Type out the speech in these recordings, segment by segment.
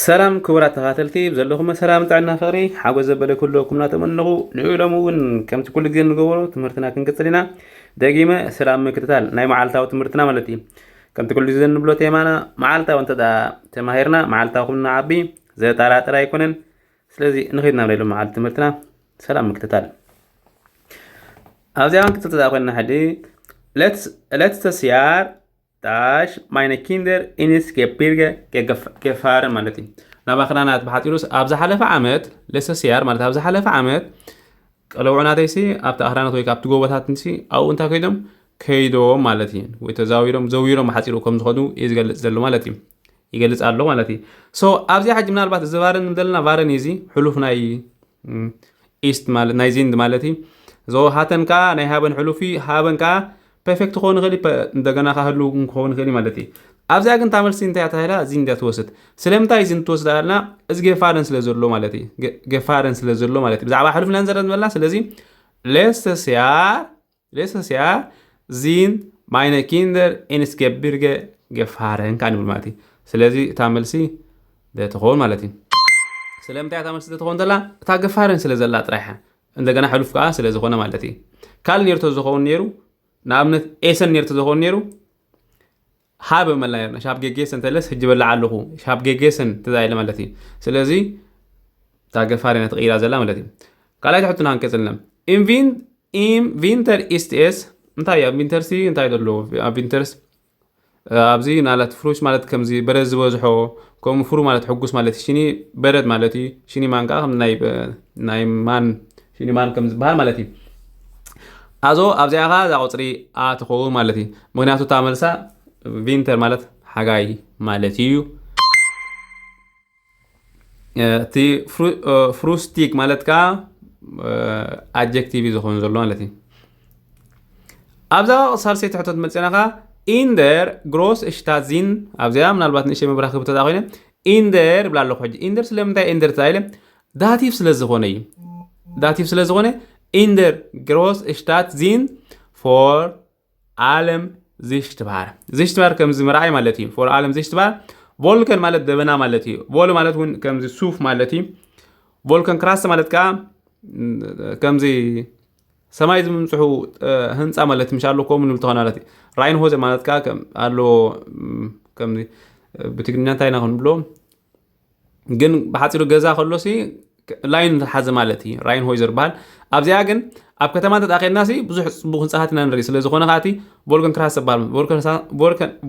ሰላም ክቡራት ተኻተልቲ፣ ብዘለኹም ሰላም፣ ጥዕና፣ ፍቕሪ፣ ሓጎስ ዘበለ ኩለኩም እናተመነኹ፣ ንዑ ሎም እውን ከምቲ ኩሉ ግዜ እንገብሮ ትምህርትና ክንቅጽል ኢና። ደጊመ ሰላም ምክትታል ናይ መዓልታዊ ትምህርትና ማለት እዩ። ከምቲ ኩሉ ግዜ እንብሎ ቴማና መዓልታዊ እንተ ደኣ ተማሂርና መዓልታዊ ክም ንዓቢ ዘጠራጥር ኣይኮነን። ስለዚ ንኸይድ ናብ ናይ ሎም መዓልቲ ትምህርትና። ሰላም ምክትታል። ኣብዚኣ ክንቅጽል ተደኣ ኮይንና ሕጂ let's let's ተስያር ዳሽ ማይነ ኪንደር ኢንስ ገቢርገ ገፋርን ማለት እዩ። ናብ ኣኽራናት ብሓፂሩስ ኣብ ዝሓለፈ ዓመት ለሰስያር ማለት ኣብ ዝሓለፈ ዓመት ቀለውዑ ናተይሲ ኣብቲ ኣኽራናት ወይ ካብቲ ጎቦታት ንሲ ኣብኡ እንታይ ከይዶም ከይዶም ማለት እዩ። ወይ ተዛዊሮም ዘዊሮም ብሓፂሩ ከም ዝኸዱ እዩ ዝገልፅ ዘሎ ማለት እዩ። ይገልፅ ኣሎ ማለት እዩ። So ኣብዚኣ ሕጂ ምናልባት እዚ ቫረን ዘለና ቫረን እዩ እዚ ሕሉፍ ናይ ኢስት ማለት ናይ ዚንድ ማለት እዩ። ዞ ሃተን ከዓ ናይ ሃበን ሕሉፍ እዩ። ሃበን ከዓ ፐርፌክት ክኸውን ይኽእል እዩ፣ ፐ- እንደገና ካህሉ ክኸውን ይኽእል እዩ ማለት እዩ። ኣብዚኣ ግን እታ መልሲ እንታይ እያ ተባሂላ? ዚንድ እያ ትወስድ። ስለምንታይ ዚንድ ትወስድ ኣልና? እዚ ገፋረን ስለ ዘሎ ማለት እዩ። ገ- ገፋረን ስለ ዘሎ ማለት እዩ። ብዛዕባ ሕሉፍ ኢና ንዘረብ ዝበልና። ስለዚ ሌሰስያር ሌሰስያር ዚን ማይነ ኪንደር ኢንስ ገቢርገ ገፋረን ከዓ ንብል ማለት እዩ። ስለዚ እታ መልሲ ደ ትኸውን ማለት እዩ። ስለምንታይ እታ መልሲ ደ ትኸውን ዘላ? እታ ገፋረን ስለ ዘላ ጥራሕ እያ። እንደገና ሕሉፍ ከዓ ስለ ዝኾነ ማለት እዩ። ካል ኔርቶ ዝኸውን ነይሩ፣ ንኣብነት ኤሰን ኔርቶ ዝኸውን ነይሩ፣ ሃበ መላ ነርና ሻብ ጌጌሰን ተለስ ሕጂ በላ ኣለኹ ሻብ ጌጌሰን ትዛ ኢለ ማለት እዩ። ስለዚ እታ ገፋር እያ ተቐይራ ዘላ ማለት እዩ። ካልኣይቲ ሕቱና ክንቀጽልና። ኢንቪን ኢም ቪንተር ኢስት ኤስ እንታይ እያ? ቪንተር ሲ እንታይ ዘሎ? ኣብ ቪንተርስ ኣብዚ ናላት ፍሩሽ ማለት ከምዚ በረድ ዝበዝሖ፣ ከምኡ ፍሩ ማለት ሕጉስ ማለት እዩ። ሽኒ በረድ ማለት እዩ። ሽኒ ማን ከዓ ከም ናይ ናይ ማን ሽኒ ማን ከም ዝበሃል ማለት እዩ። ኣዞ ኣብዚኣ ከዓ እዛ ቁፅሪ ኣ ትኸውን ማለት እዩ። ምክንያቱ እታ መልሳ ቪንተር ማለት ሓጋይ ማለት እዩ። እቲ ፍሩስቲክ ማለት ከዓ ኣጀክቲቭ እዩ ዝኸውን ዘሎ ማለት እዩ። ኣብዛ ሳልሰይቲ ሕቶት መፅና ከዓ ኢንደር ግሮስ ሽታት ዚን ኣብዚኣ ምናልባት ንእሽተይ መብራህ ክብተታ ኮይነ ኢንደር ብላ ኣለኹ ሕጂ ኢንደር ስለምንታይ ኢንደር ተባሂለ ዳቲቭ ስለ ዝኾነ እዩ። ዳቲቭ ስለ ዝኾነ ኢንደር ግሮስ ሽታት ዚን ፎር ኣለም ዚሽትባር ዚሽትባር ከምዚ ምርኣይ ማለት እዩ። ፎር ኣለም ዚሽትባር ቮልከን ማለት ደበና ማለት እዩ። ቮል ማለት እውን ከምዚ ሱፍ ማለት እዩ። ቮልከን ክራስ ማለት ከዓ ከምዚ ሰማይ ዝምንፅሑ ህንፃ ማለት ምሽ ኣሎ ከምኡ ንብል ተኾና ማለት እዩ። ራይን ሆዘ ማለት ከዓ ኣሎ ከምዚ ብትግርኛ እንታይ ኢና ክንብሎ ግን ብሓፂሩ ገዛ ከሎ ሲ ላይን ዝሓዘ ማለት እዩ። ራይን ሆይዘር በሃል ኣብዚኣ ግን ኣብ ከተማ እንተ ኸድና ሲ ብዙሕ ፅቡቅ ህንፃታት ኢና ንርኢ ስለ ዝኾነ ከዓቲ ቮልከን ክራስ በሃል።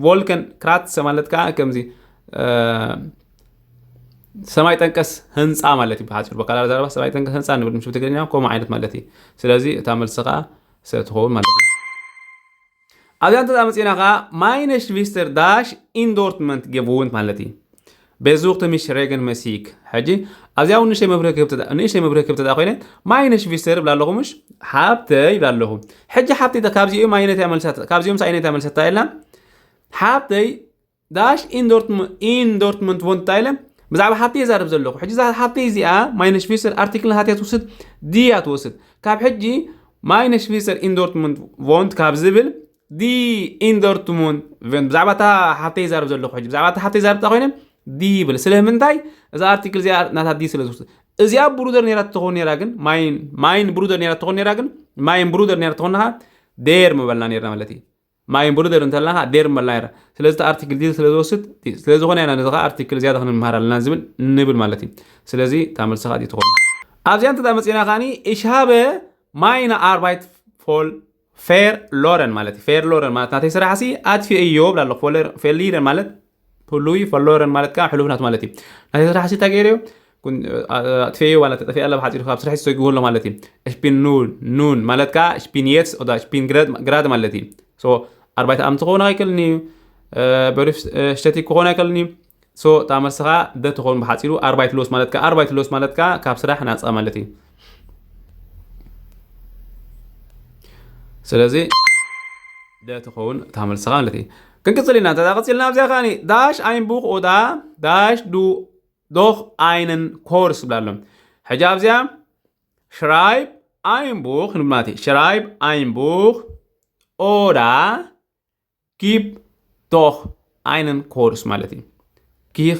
ቮልከን ክራትሰ ማለት ከዓ ከምዚ ሰማይ ጠንቀስ ህንፃ ማለት እዩ። ብሓፂሩ በካላር ዘረባ ሰማይ ጠንቀስ ህንፃ ንብል ምሽ ብትግርኛ ከምኡ ዓይነት ማለት እዩ። ስለዚ እታ መልሲ ከዓ ሰ ትኸውን ማለት እዩ። ኣብዚኣ እንተመፂና ከዓ ማይነሽ ቪስተር ዳሽ ኢንዶርትመንት ጌቡንት ማለት እዩ። ቤዙክት ምሽ ሬገን መሲክ ሕጂ ኣብዚኣ እውን ንእሽተይ መብርህ ክህብ ተዳ- ንእሽተይ መብርህ ክህብ ተዳ ኮይነ ማይነሽ ቪስተር ይብላ ኣለኹ ምሽ ሓብተይ ይብላ ኣለኹ። ሕጂ ሓብተይ ዳ- ካብዚኦም ኣይነት እያ መልሳት ካብዚኦም ሳ ኣይነት እያ መልሰታ ኢልና ሓብተይ ዳሽ ኢንዶርትመንት ቮንት እንታይ ኢለ ብዛዕባ ሓብተይ ይዛረብ ዘለኹ። ሕጂ እዛ ሓብተይ እዚኣ ማይነሽ ቪስተር ኣርቲክል ሃትያ ትወስድ ድያ ትወስድ ካብ ሕጂ ማይነሽ ቪስተር ኢንዶርትመንት ቮንት ካብ ዝብል ዲ ኢንዶርትሙን ቨን ብዛዕባ እታ ሓብተይ ይዛረብ ዘለኹ ሕጂ ብዛዕባ እታ ሓብተይ ይዛረብ ኮይነ ዲ ይብል። ስለምንታይ እዛ ኣርቲክል እዚኣ ናታ ዲ ስለ ዝውስድ እዚኣ ብሩደር ነራ ትኸውን ነራ ግን ማይን ማይን ብሩደር ነራ ትኸውን ነራ ግን ማይን ብሩደር ነራ ትኸውን ነኻ ዴር ምበልና ነርና ማለት እዩ። ማይን ብሩደር እንተለና ዴር ምበልና ነራ። ስለዚ እታ ኣርቲክል ዲ ስለ ዝወስድ ዲ ስለ ዝኾነ ኢና ነዚ ኣርቲክል ዝያዳ ክንምሃር ኣለና ዝብል ንብል ማለት እዩ። ስለዚ እታ መልሲ ከዓ ዲ ትኸውን። ኣብዚኣ እንተ መፂና ከዓኒ እሽሃበ ማይና ኣርባይት ፎል ፌር ሎረን ማለት እዩ። ፌር ሎረን ማለት ናተይ ስራሕ ሲ ኣጥፊኤዮ ብላ ኣለኹ። ፌር ሊረን ማለት ፍሉይ ፈሎረን ማለት ከዓ ሕሉፍናት ማለት እዩ። ናተይ ስራሕ ሲ እንታይ ገይረዮ ኣጥፊኤዮ ማለት ጠፊኣ ኣላ ብሓፂሩ ካብ ስራሕ ዝሰጉሁ ኣሎ ማለት እዩ። ሽፒን ኑን ኑን ማለት ከዓ ሽፒን የትስ ኦዳ ሽፒን ግራድ ማለት እዩ። ኣርባይተ ኣምት ክኾን ኣይክእልን እዩ። በሪፍ ሸቲ ክኾን ኣይክእልን እዩ። እታ መልሲ ከዓ ደ ትኸውን ብሓፂሩ ኣርባይት ሎስ ማለት ከዓ ኣርባይት ሎስ ማለት ከዓ ካብ ስራሕ ናፃ ማለት እዩ። ስለዚ ደ ትኸውን እታ መልስኻ ማለት እዩ። ክንቅፅል ኢና እንተ ቀፂልና ኣብዚኣ ከዓ ዳሽ ኣይንቡክ ኦዳ ዳሽ ዱ ዶኽ ኣይነን ኮርስ ብላ ኣሎ። ሕጂ ኣብዚኣ ሽራይብ Ein Buch ንብል ማለት እዩ። Schreib ein Buch oder gib doch einen Kurs ማለት እዩ። Gib,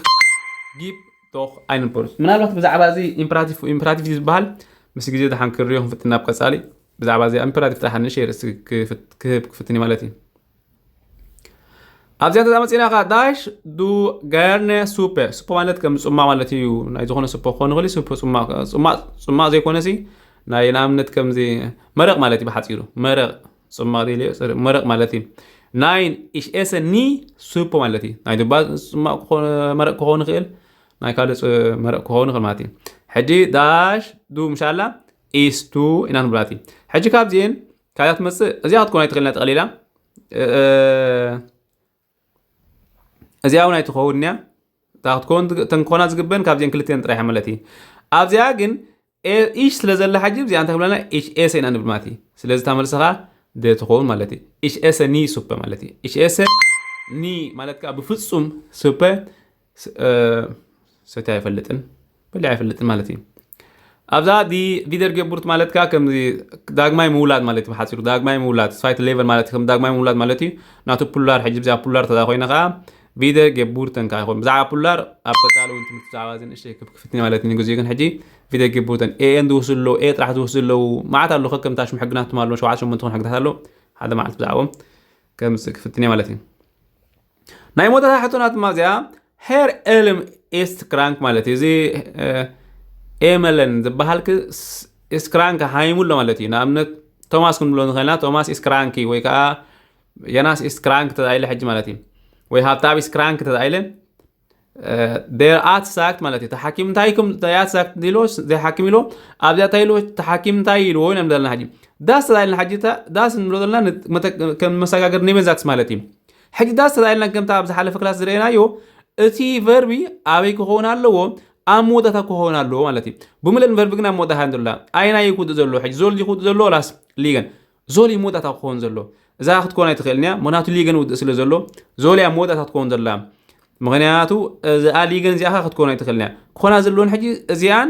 gib doch einen Kurs። ምናልባት ብዛዕባ እዚ ኢምፐራቲቭ ኢምፐራቲቭ ዝበሃል ምስ ግዜ ደሓን ክርእዮ ክንፍትን ናብ ቀጻሊ ብዛዕባ እዚ ኢምፐራቲቭ ጥራሕ ንእሽተይ ርእሲ ክፍት- ክህብ ክፍትን እዩ ማለት እዩ። ኣብዚኣ እንተመፂና ከዓ ዳሽ ዱ ገርነ ሱፐ ሱፐ ማለት ከም ፅማቕ ማለት እዩ። ናይ ዝኾነ ሱፐ ክኾን ይኽእል እዩ። ሱፐ ፅማቕ ፅማቕ ፅማቕ ዘይኮነ ሲ ናይ ንኣብነት ከምዚ መረቕ ማለት እዩ ብሓፂሩ መረቕ ፅማቕ ዘይለዮ መረቕ ማለት እዩ። Nein ich esse nie ሱፐ ማለት እዩ። ናይ ድባ ፅማቕ ክኾን- መረቕ ክኸውን ይኽእል። ናይ ካልእ ፅ- መረቕ ክኸውን ይኽእል ማለት እዩ። ሕጂ ዳሽ ዱ ምሻላ ኢስቱ ኢና ንብላት እዩ። ሕጂ ካብዚኤን ካልያ ትመፅእ እዚኣ ክትኮን ኣይትኽእልና ጠቕሊላ እዚኣ እውን ኣይትኸውን እያ። እታ ክትከውን እተን ክኾና ዝግበን ካብዚአን ክልተን ጥራሕ ማለት እዩ። ኣብዚኣ ግን ኢሽ ስለ ዘላ ሓጂ እዚኣ እንታይ ክብለና ኢሽ ኤሰ ኢና ንብል ማለት እዩ። ስለዚ እታ መልስኻ ደ ትኸውን ማለት እዩ። ኢሽ ኤሰ ኒ ሱፐ ማለት እዩ። ኢሽ ኤሰ ኒ ማለት ከዓ ብፍፁም ሱፐ ሰትየ ኣይፈልጥን በሊዐ ኣይፈልጥን ማለት እዩ። ኣብዛ ዲ ቪደር ጌቡርት ማለት ከዓ ከምዚ ዳግማይ ምውላድ ማለት እዩ። ብሓፂሩ ዳግማይ ምውላድ ስፋይት ሌቨል ማለት እዩ። ከም ዳግማይ ምውላድ ማለት እዩ። ናቱ ፑላር ሕጂ ብዛ ፑላር ተዛ ኮይነ ከዓ ቪደር ጌቡርተን ከዓ ይኸውን። ብዛዕባ ፑላር ኣብ ቀፃሊ እውን ትምህርቲ ብዛዕባ እዚ ንእሽተይ ክፍትኒ ማለት እዩ። ንግዜኡ ግን ሕጂ ቪደር ጌቡርተን ኤኤን ዝውስዱ ኣለዉ፣ ኤ ጥራሕ ዝውስዱ ኣለዉ። መዓት ኣሎ ከከምታ ሽም ሕግናትም ኣሎ ሸውዓተ ሸሞንተ ክፍትን ሕግታት ኣሎ። ሓደ መዓልቲ ብዛዕባኦም ከምፅእ ክፍትን እየ ማለት እዩ። ናይ መወዳእታ ሕቶና ድማ እዚኣ ሄር ኤልም ኢስት ክራንክ ማለት እዩ። እዚ ኤመለን ዝበሃል ኢስት ክራንክ ሃይሙ ኣሎ ማለት እዩ። ንኣብነት ቶማስ ክንብሎ ንኽእልና ቶማስ ኢስት ክራንኪ ወይ ከዓ የናስ ኢስት ክራንክ ተዛኢለ ሕጂ ማለት እዩ። ወይ ሃብታብ ኢስት ክራንክ ተዛኢለ ዴር ኣት ሳክት ማለት እዩ። ተሓኪም እንታይ ኢኩም ዴር ኣት ሳክት ኢሎ ዘይሓኪም ኢሎ ኣብዚኣ እንታይ ኢሎ ተሓኪም እንታይ ኢልዎ ኢና ዘለና ሕጂ ዳስ ተዛኢልና ሕጂ ዳስ ንብሎ ዘለና ከም መሰጋገር ኔበን ዛክስ ማለት እዩ። ሕጂ ዳስ ተዛኢልና ከምታ ኣብ ዝሓለፈ ክላስ ዝረአናዮ እቲ ቨርቢ ኣበይ ክኸውን ኣለዎ ኣብ መወዳእታ ክኸውን ኣለዎ ማለት እዩ። ብምለን ቨርቢ ግን ኣብ መወዳእታ እንድላ ኣይናይ ክውድእ ዘለዎ ሕጂ ዞል ክውድእ ዘለዎ ላስ ሊገን ዞል እዩ መወዳእታ ክኸውን ዘሎ። እዛ ክትኮን ኣይትኽእልን እያ ምክንያቱ ሊገን ውድእ ስለ ዘሎ ዞል እያ መወዳእታ ክትኮን ዘላ። ምክንያቱ እዚኣ ሊገን እዚኣ ክትኮን ኣይትኽእልን እያ። ክኾና ዘለዎን ሕጂ እዚኣን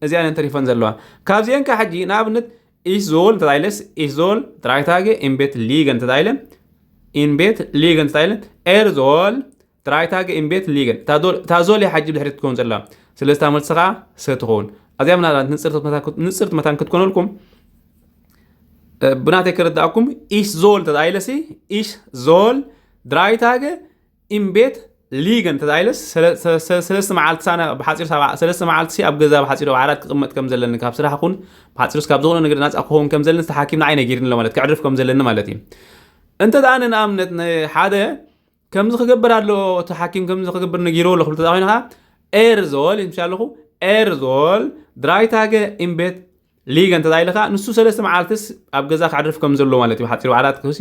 እዚኣን እንተሪፈን ዘለዋ ካብዚአን ከዓ ሕጂ ንኣብነት ኢሽ ዞል እንተታይለስ ኢሽ ዞል ድራይታገ ኢንቤት ሊገን እንተታይለ ኢንቤት ሊገን እንተታይለ ኤር ዞል ድራይታገ ኢንቤት ሊገን እታ ዞል እያ ሓጂ ብድሕሪት ትከውን ዘላ። ስለዚ እታ መልሲ ከዓ ሰ ትኸውን። ኣብዚኣ ምናልባት ንፅርቲ መታን ክትኮነልኩም ብናተይ ክርዳእኩም ኢሽ ዞል ተታይለሲ ኢሽ ዞል ድራይታገ ኢንቤት ሊገን ተታይለስ ሰለስተ መዓልቲ ሳና ብሓፂር ሰለስተ መዓልቲ ኣብ ገዛ ብሓፂሩ ኣብ ዓራት ክቕመጥ ከም ዘለኒ ካብ ስራሕ ኹን ብሓፂሩስ ካብ ዝኾነ ነገር ናፃ ክኸውን ከም ዘለኒ ተሓኪም ንዓይ ነጊርኒ ኣሎ ማለት ክዕርፍ ከም ዘለኒ ማለት እዩ። እንተ ደኣ ንኣብነት ሓደ ከምዚ ክገብር ኣሎ እቲ ሓኪም ከምዚ ክገብር ነጊርዎ ኣሎ ክብል ተዛ ኮይንኻ ኤር ዞል ይምሻ ኣለኹ ኤር ዞል ድራይታገ ኢንቤት ሊገ እንተ ኢልኻ ንሱ ሰለስተ መዓልትስ ኣብ ገዛ ክዕርፍ ከም ዘለዎ ማለት እዩ። ሓፂሩ ዓራት ክሲ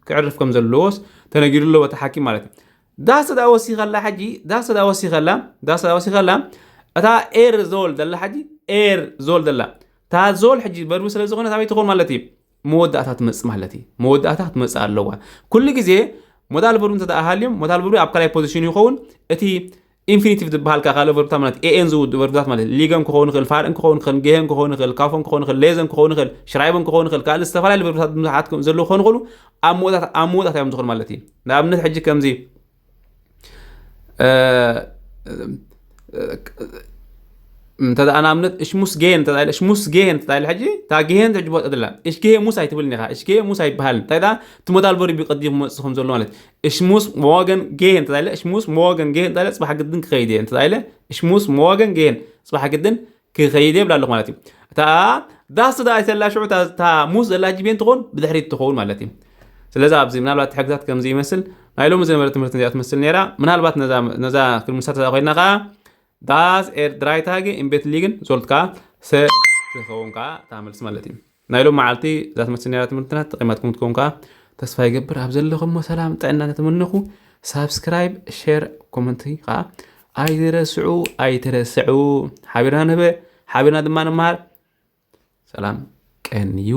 ክዕርፍ ከም ዘለዎስ ተነጊሩ ኣለዎ እቲ ሓኪም ማለት እዩ። ዳስ ዳ ወሲኸላ ሕጂ ዳስ ዳ ወሲኸላ ዳስ ዳ ወሲኸላ እታ ኤር ዞል ዘላ ሕጂ ኤር ዞል ዘላ እታ ዞል ሕጂ ቨርቡ ስለ ዝኾነ ኣበይ ትኾን ማለት እዩ መወዳእታ ትመጽእ ማለት እዩ። መወዳእታ ክትመጽእ ኣለዋ። ኩሉ ግዜ ሞዳል ቨርብ እንተ ደኣ ሃልዮም ሞዳል ቨርብ ኣብ ካልኣይ ፖዚሽን ይኸውን። እቲ ኢንፊኒቲቭ ዝበሃል ከዓ ካልእ ቨርብታት ማለት ኤኤን ዝውድእ ቨርብታት ማለት ሊገን ክኸውን ይኽእል ፋርን ክኸውን ይኽእል ጌሄን ክኸውን ይኽእል ካፎን ክኸውን ይኽእል ሌዘን ክኸውን ይኽእል ሽራይበን ክኸውን ይኽእል ካልእ ዝተፈላለዩ ቨርብታት ብዙሓት ዘለዉ ክኾኑ ይኽእሉ። ኣብ መወዳእታ ኣብ መወዳእታ እዮም ዝኾኑ ማለት እዩ። ንኣብነት ሕጂ ከምዚ እንተ ደኣ ንኣብነት እሽሙስ ጌን እንተ ኢለ እሽሙስ ጌን እንተ ኢለ ሕጂ እታ ጌን ሕጂ ቦታ ደላ እሽ ጌ ሙስ ኣይትብልን ኢኻ። እሽ ጌ ሙስ ኣይበሃልን እንታይ ደኣ እቲ ሞዳል ቨርብ ይቀዲ ክመጽእ ከም ዘሎ ማለት እሽሙስ ሞገን ጌን እንተ ኢለ እሽሙስ ሞገን ጌን እንተ ኢለ ጽባሕ ግድን ክኸይድ እየ እንተ ኢለ እሽሙስ ሞገን ጌን ጽባሕ ግድን ክኸይድ እየ ብላ ኣለኹ ማለት እዩ። እታ ዳስ ደኣ ኣይተላ ሽዑ እታ ሙስ ዘላ ሕጂ ቤን ትኾን ብድሕሪት ትኸውን ማለት እዩ። ስለዚ ኣብዚ ምናልባት ሕግታት ከምዚ ይመስል ናይ ሎሚ ዝነበረ ትምህርቲ እዚኣ ትመስል ነይራ። ምናልባት ነዛ ክልምሳ ተዛ ኮይና ከዓ ዳስ ኤር ድራይታገ ኢንቤት ሊግን ዞልትካ ሰ ትኸውን ከዓ እታ መልሲ ማለት እዩ። ናይ ሎም መዓልቲ እዛ ትመስል ነራ ትምህርትና ተጠቂማትኩም ትከውን ከዓ ተስፋ ይገብር። ኣብ ዘለኹሞ ሰላም ጥዕና ነተመነኹ። ሳብስክራይብ ሸር ኮመንቲ ከዓ ኣይትረስዑ ኣይትረስዑ። ሓቢርና ንህበ ሓቢርና ድማ ንመሃር። ሰላም ቀንዩ።